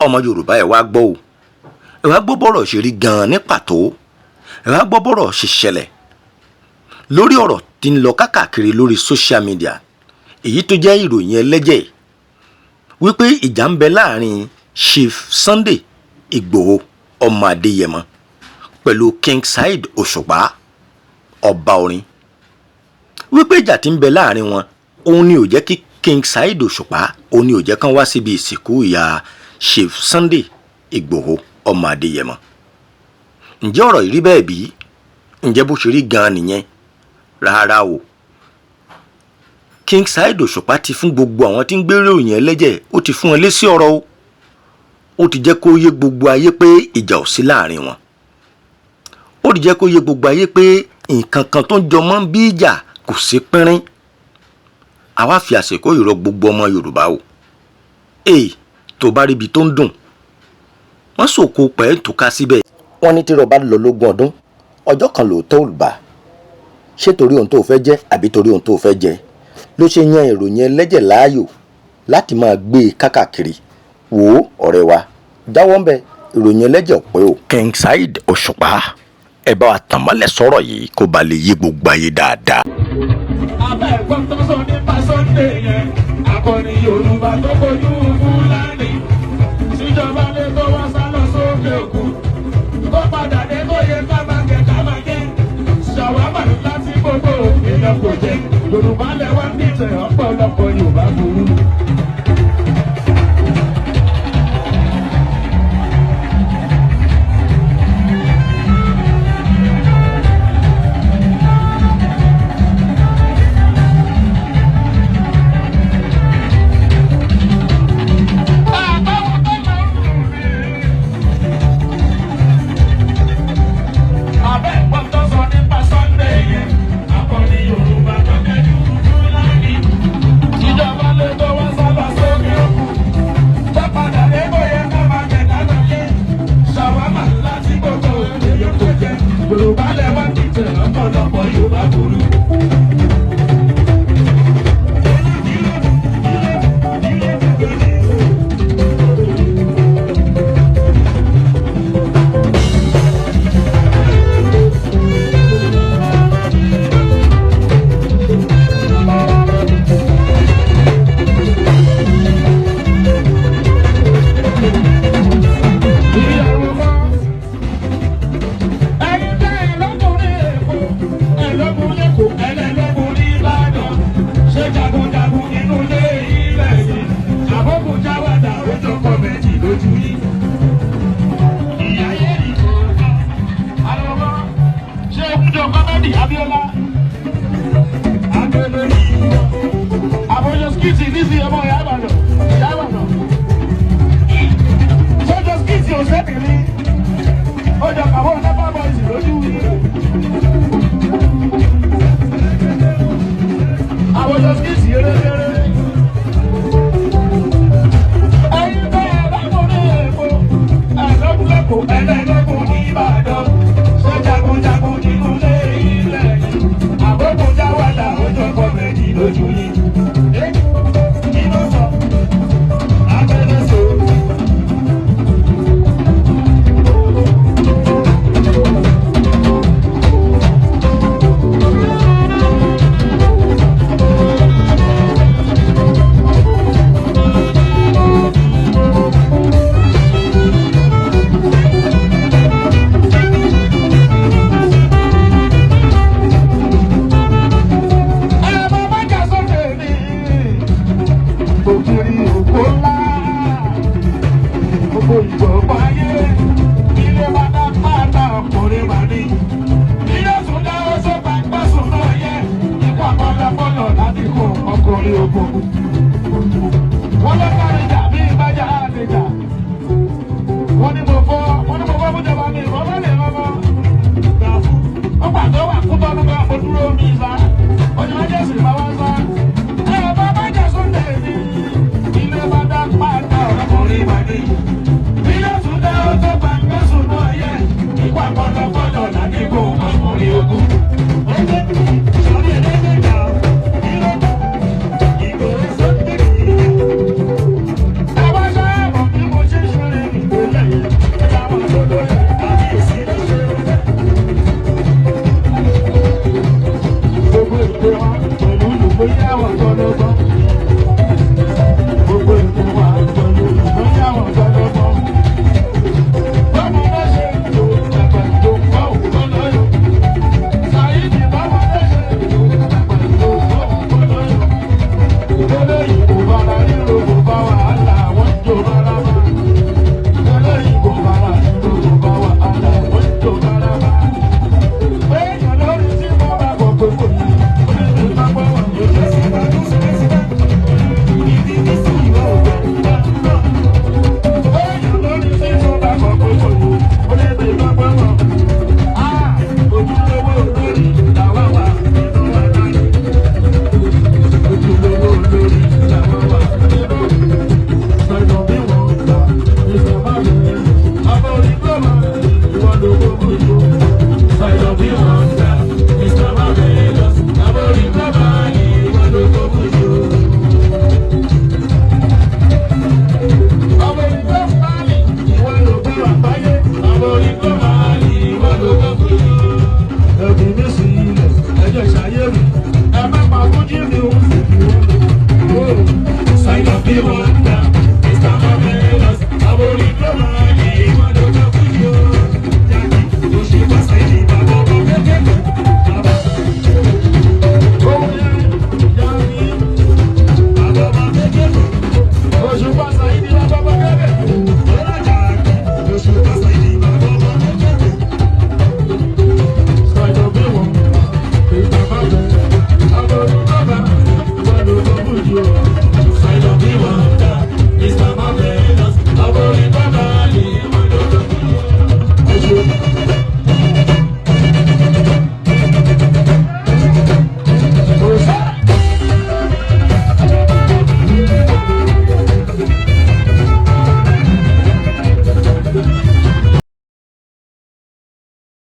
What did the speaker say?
Ọmọ Yorùbá, ẹ wá gbọ́ o, ẹ wá gbọ́ bọ́rọ̀ ṣe rí gan-an ní pàtó, ẹ wá gbọ́ bọ́rọ̀ ṣe ṣẹlẹ̀ lórí ọ̀rọ̀ tí ń lọ káàkiri lórí social media, èyí tó jẹ́ ìròyìn ẹlẹ́jẹ̀ wípé ìjà ń bẹ láàrin Chief Sunday Ìgbòho ọmọ Adéyẹmọ pẹ̀lú King Saheed Òṣùpá ọba orin, wípé ìjà tí ń bẹ láàrin wọn òun ni ò jẹ́ kí King Saheed Òṣùpá, òun ni ò jẹ́ kán wá síbi ìsìnkú ìyá Chief Sunday Ìgbòho ọmọ Adéyẹmọ. Ǹjẹ́ ọ̀rọ̀ yìí rí bẹ́ẹ̀ bí? Ǹjẹ́ bó ṣe rí gan-an nìyẹn? Rárá o. King Saheed Òṣùpá ti fún gbogbo àwọn tí ń gbé ìròyìn ẹlẹ́jẹ̀, ó ti fún wọn lésì ọ̀rọ̀ o. Ó ti jẹ́ kó yé gbogbo ayé pé ìjà ò sí láàrin wọn. Ó ti jẹ́ kó yé gbogbo ayé pé nǹkan kan tó ń jọmọ́ bí ìjà kò sí pínrín. Àwa fi àsìkò ìrọ̀ gbogbo ọmọ Yorùbá o. Èè, tó bá ríbi tó ń dùn, wọ́n sòkò pẹ́ tó ká síbẹ̀. Wọ́n ní tírọ̀ bá lọ lógún ọdún, ọjọ́ kan lóòótọ́ ò bá. Ṣé torí ohun tó fẹ́ jẹ́ àbí torí ohun tó fẹ́ jẹ ló ṣe yan ìròyìn ẹlẹ́jẹ̀ láàyò láti máa gbé e káàkiri? Wò ó, ọ̀rẹ́ wa, jáwọ́ ń bẹ, ìròyìn ẹlẹ́jẹ̀ ọ̀pẹ́ o. King Saheed Òṣùpá, ẹ bá wa tàn mọ́lẹ̀ sọ̀rọ̀ yìí kó ba lè yé gbogbo ayé dáadáa. Abẹ́ ẹ̀gbọ́n tó sọ nípa Sunday yẹn, akọni Yorùbá tó kojú Fúlàní síjọba lé tó wá sá lọ sókè òkun, tó padà dé, tó yẹ ká máa jẹ, ká máa jẹ ṣàwámà láti gbogbo èèyàn kò jẹ. Yorùbá lẹ́wà ń dìtẹ̀, ọ̀pọ̀lọpọ̀ Yorùbá burú. Abẹ́ ẹ̀gbọ́n tó sọ nípa Sunday yẹn, akọni Yorùbá tó kẹ́jú Fúlàní. Ìjọba lè tó wá sábà sókè òkun. Tó padà dé, bóyá ká máa jẹ, ká máa jẹ. Ṣàwámà láti gbogbo èèyàn kò jẹ. Yorùbá lẹ́wà dìtẹ̀, ọ̀pọ̀lọpọ̀ Yorùbá burú. Ìyàwó mọ́. Ẹ̀yin tẹ́ ẹ lọ́kùnrin Èkó, ẹ lọ́kùnrin Èkó, ẹlẹ́lọ́kùnrin Ìbàdàn. Ṣé jagunjagun inú ilé ilẹ̀ yìí? Àbókù jáwádà ó jókòó méjì lójú yìí. Ìyá yé ni kò gbọ́. Àlọ́mọ́, ṣé okúnjọ comedy Abíọ́lá? Abẹ́lé yìí. Àbójọ skit nísìnyí ọmọ ìyá Ìbàdàn. Ìyá Ìbàdàn. Sọ́jọ́ skit ò sẹ́kìrì. Ó jọ kàwọ́ NEPA boys lójú yìí. Àwọ̀jọ skit eré-eré. Ẹ̀yin tẹ́ ẹ lọ́kùnrin Èkó, ẹ lọ́kùnrin Èkó, ẹlẹ́lọ́kùn ní Ìbàdàn. Ṣé jagunjagun nínú ilé ilẹ̀ yìí? Àbókùn jáwádà ó jọ méjì lójú yìí. Kí ló sọ? Abẹ́lé sọ. Ẹ bàbá jà sókè ní ògiri òkú ńlá. Gbogbo ìjọ.